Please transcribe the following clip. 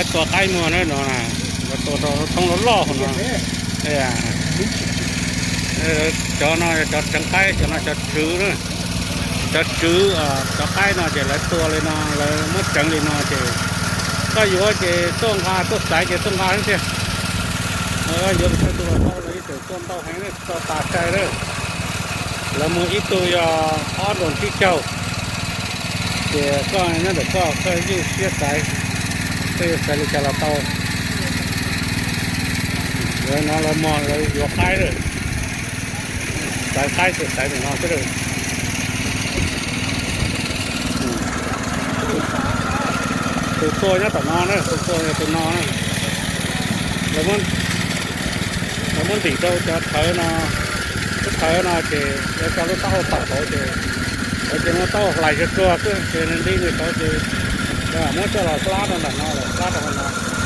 Tua qaib muag na no, tua rau thoob loj loj no. Cov no yog cov tseev qaib, cov no cov tswv, cov tswv, cov qaib no ces lawv tua li no, lawv muab tseev li no ces koj yuav ces tuaj nqa, tuaj xaiv ces tuaj nqa xwb tiag. Yuav koj tuaj los tau, lawv ib txwm tuaj ntau heev, tsis tau tas sai lawm. Lawv muag ib tug yog ob nkaus tsib caug. Ces koj nyob ntawm koj, koj ywj siab xaiv, koj yuav xaiv li cas los tau. Lawv no lawv muag lawv yuav qaib lawm, xaiv qaib ces xaiv ntawm no xwb lawm. Tus tuaj nyob tom no na, tus tuaj yog tus no na. Lawv muab ntim rau cov thawv no, lub thawv no ces lawv tso lub taub hau tom hauv ces lawv ces muab taub hau hlais tsuag tsuag xwb ces nws nti nws tod ces lawv muab coj los hlab rau ntawm no, los hlab rau hauv no.